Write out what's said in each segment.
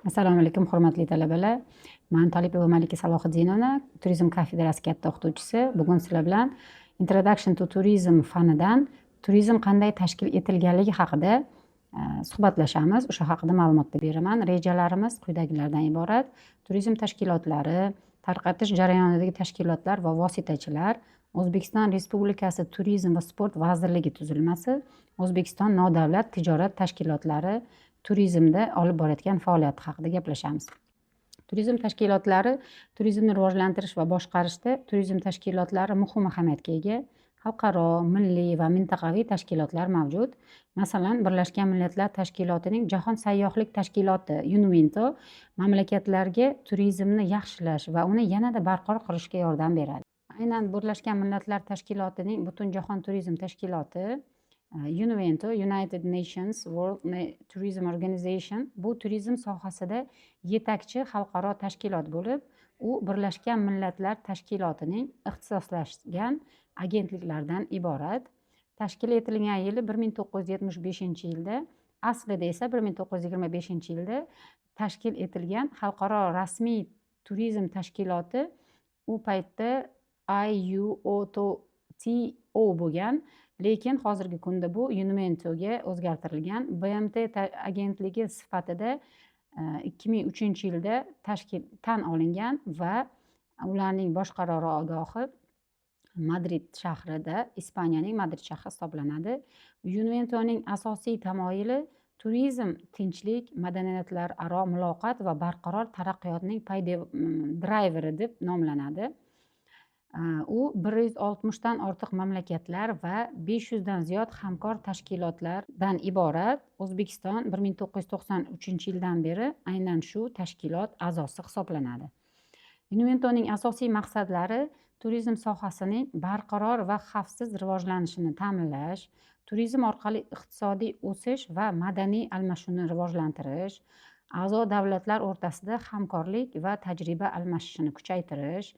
Assalomu alaykum, hurmatli talabalar. Man Tolipova Malika Salohiddinovna, turizm kafedrasi katta o'qituvchisi. Bugun sizlar bilan Introduction to Tourism fanidan turizm qanday tashkil etilganligi haqida suhbatlashamiz. O'sha haqida ma'lumotlar beraman. Rejalarimiz quyidagilardan iborat: turizm tashkilotlari, tarqatish jarayonidagi tashkilotlar va vositachilar, O'zbekiston Respublikasi Turizm va sport vazirligi tuzilmasi, O'zbekiston nodavlat tijorat tashkilotlari turizmda olib borayotgan faoliyati haqida gaplashamiz. Turizm tashkilotlari. Turizmni rivojlantirish va boshqarishda turizm tashkilotlari muhim ahamiyatga ega. Xalqaro, milliy va mintaqaviy tashkilotlar mavjud. Masalan, Birlashgan Millatlar Tashkilotining Jahon sayyohlik tashkiloti, UNWTO, mamlakatlarga turizmni yaxshilash va uni yanada barqaror qilishga yordam beradi. Aynan Birlashgan Millatlar Tashkilotining Butunjahon turizm tashkiloti, UNWTO, United Nations World Tourism Organization, bu turizm sohasida yetakchi xalqaro tashkilot bo'lib, u Birlashgan Millatlar Tashkilotining ixtisoslashgan agentliklaridan iborat. Tashkil etilgan yili 1975-yilda, aslida esa 1925-yilda tashkil etilgan xalqaro rasmiy turizm tashkiloti u paytda IUOTO bo'lgan, lekin hozirgi kunda bu UNWTOga o'zgartirilgan. BMT agentligi sifatida 2003-yilda tashkil tan olingan va ularning bosh qarorgohi Madrid shahrida, Ispaniyaning Madrid shahri hisoblanadi. UNWTOning asosiy tamoyili turizm tinchlik, madaniyatlararo muloqot va barqaror taraqqiyotning drayveri deb nomlanadi. U 160dan ortiq mamlakatlar va 500dan ziyod hamkor tashkilotlardan iborat. O'zbekiston 1993-yildan beri aynan shu tashkilot a'zosi hisoblanadi. UNWTOning asosiy maqsadlari turizm sohasining barqaror va xavfsiz rivojlanishini ta'minlash, turizm orqali iqtisodiy o'sish va madaniy almashinuvni rivojlantirish, a'zo davlatlar o'rtasida hamkorlik va tajriba almashishini kuchaytirish,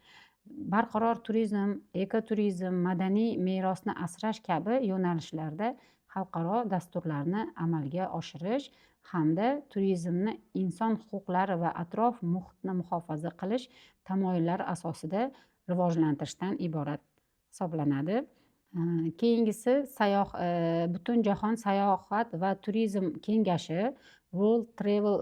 barqaror turizm, ekoturizm, madaniy merosni asrash kabi yo'nalishlarda xalqaro dasturlarni amalga oshirish hamda turizmni inson huquqlari va atrof muhitni muhofaza qilish tamoyillari asosida rivojlantirishdan iborat hisoblanadi. Keyingisi Butunjahon sayohat va turizm kengashi, World Travel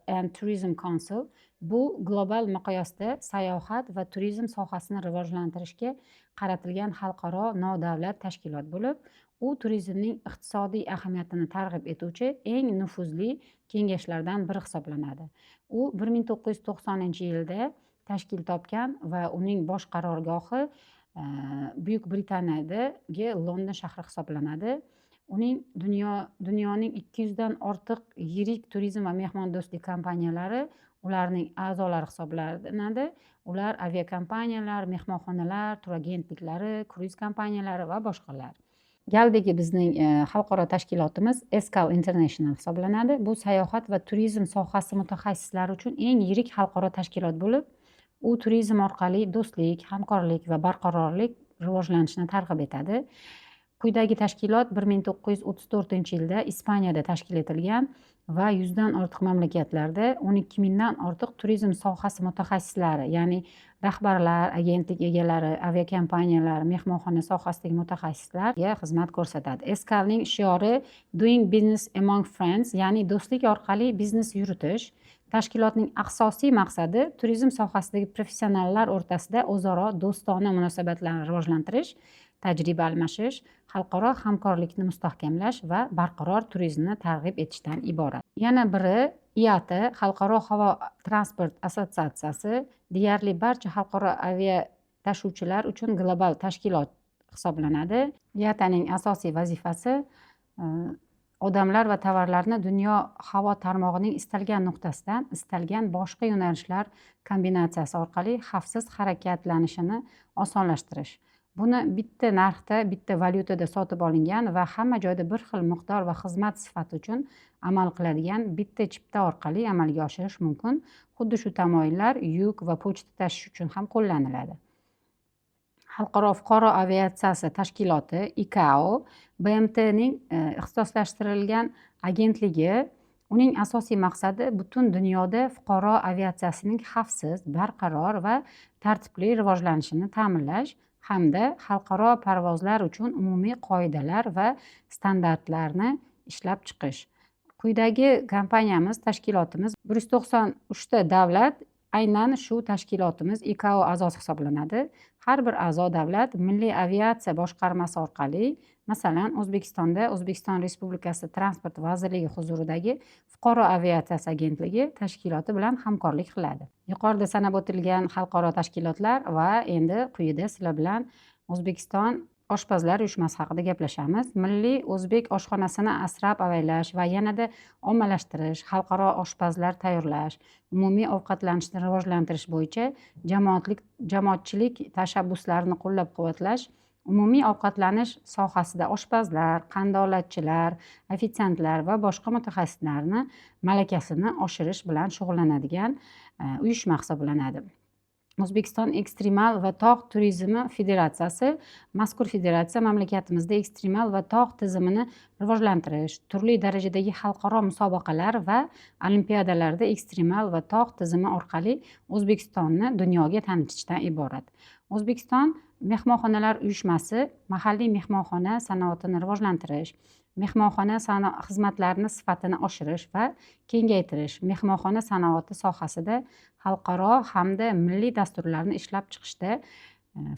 and Tourism Council. Bu global miqyosda sayohat va turizm sohasini rivojlantirishga qaratilgan xalqaro nodavlat tashkilot bo'lib, u turizmning iqtisodiy ahamiyatini targ'ib etuvchi eng nufuzli kengashlardan biri hisoblanadi. U 1990-yilda tashkil topgan va uning bosh qarorgohi Buyuk Britaniyadagi London shahri hisoblanadi. Uning dunyoning 200dan ortiq yirik turizm va mehmondo'stlik kompaniyalari ularning a'zolari hisoblanadi. Ular aviakompaniyalar, mehmonxonalar, turagentliklari, kruiz kompaniyalari va boshqalar. Galdagi bizning xalqaro tashkilotimiz Escal International hisoblanadi. Bu sayohat va turizm sohasi mutaxassislari uchun eng yirik xalqaro tashkilot bo'lib, u turizm orqali do'stlik, hamkorlik va barqarorlik rivojlanishini targ'ib etadi. Quyidagi tashkilot 1934-yilda Ispaniyada tashkil etilgan va 100dan ortiq mamlakatlarda 12 mingdan ortiq turizm sohasi mutaxassislari, ya'ni rahbarlar, agentlik egalari, aviakompaniyalar, mehmonxona sohasidagi mutaxassislarga xizmat ko'rsatadi. Escalning shiori "Doing business among friends", ya'ni do'stlik orqali biznes yuritish. Tashkilotning asosiy maqsadi turizm sohasidagi professionallar o'rtasida o'zaro do'stona munosabatlarni rivojlantirish, tajriba almashish, xalqaro hamkorlikni mustahkamlash va barqaror turizmni targ'ib etishdan iborat. Yana biri IATA, Xalqaro havo transport assotsiatsiyasi, deyarli barcha xalqaro avia tashuvchilar uchun global tashkilot hisoblanadi. IATAning asosiy vazifasi odamlar va tovarlarni dunyo havo tarmog'ining istalgan nuqtasidan istalgan boshqa yo'nalishlar kombinatsiyasi orqali xavfsiz harakatlanishini osonlashtirish. Buni bitta narxda, bitta valyutada sotib olingan va hamma joyda bir xil miqdor va xizmat sifati uchun amal qiladigan bitta chipta orqali amalga oshirish mumkin. Xuddi shu tamoyillar yuk va pochta tashish uchun ham qo'llaniladi. Xalqaro fuqaro aviatsiyasi tashkiloti, ICAO, BMTning ixtisoslashtirilgan agentligi. Uning asosiy maqsadi butun dunyoda fuqaro aviatsiyasining xavfsiz, barqaror va tartibli rivojlanishini ta'minlash hamda xalqaro parvozlar uchun umumiy qoidalar va standartlarni ishlab chiqish. Quyidagi kompaniyamiz, tashkilotimiz 193 ta davlat aynan shu tashkilotimiz, IKAO a'zosi hisoblanadi. Har bir a'zo davlat milliy aviatsiya boshqarmasi orqali, masalan, O'zbekistonda O'zbekiston Respublikasi Transport vazirligi huzuridagi Fuqaro aviatsiyasi agentligi tashkiloti bilan hamkorlik qiladi. Yuqorida sanab o'tilgan xalqaro tashkilotlar va endi quyida sizlar bilan O'zbekiston oshpazlar uyushmasi haqida gaplashamiz. Milliy o'zbek oshxonasini asrab avaylash va yanada ommalashtirish, xalqaro oshpazlar tayyorlash, umumiy ovqatlanishni rivojlantirish bo'yicha jamoatchilik tashabbuslarini qo'llab quvvatlash, umumiy ovqatlanish sohasida oshpazlar, qandolatchilar, ofitsiantlar va boshqa mutaxassislarni malakasini oshirish bilan shug'ullanadigan uyushma hisoblanadi. O'zbekiston ekstremal va tog' turizmi federatsiyasi. Mazkur federatsiya mamlakatimizda ekstremal va tog' turizmini rivojlantirish, turli darajadagi xalqaro musobaqalar va olimpiadalarda ekstremal va tog' turizmi orqali O'zbekistonni dunyoga tanitishdan iborat. O'zbekiston mehmonxonalar uyushmasi mahalliy mehmonxona sanoatini rivojlantirish, mehmonxona xizmatlarini sifatini oshirish va kengaytirish, mehmonxona sanoati sohasida xalqaro hamda milliy dasturlarni ishlab chiqishda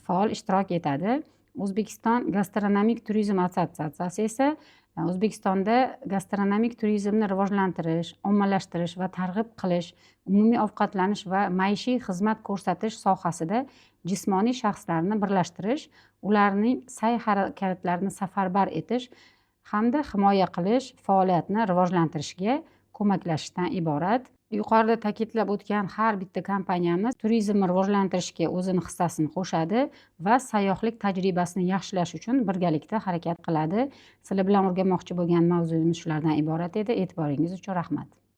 faol ishtirok etadi. O'zbekiston gastronomik turizm assotsiatsiyasi esa O'zbekistonda gastronomik turizmni rivojlantirish, ommalashtirish va targ'ib qilish, umumiy ovqatlanish va maishiy xizmat ko'rsatish sohasida jismoniy shaxslarni birlashtirish, ularning sa'y harakatlarini safarbar etish hamda himoya qilish faoliyatini rivojlantirishga ko'maklashishdan iborat. Yuqorida ta'kidlab o'tgan har bitta kompaniyamiz turizmni rivojlantirishga o'zini hissasini qo'shadi va sayyohlik tajribasini yaxshilash uchun birgalikda harakat qiladi. Sizlar bilan o'rganmoqchi bo'lgan mavzuyimiz shulardan iborat edi. E'tiboringiz uchun rahmat.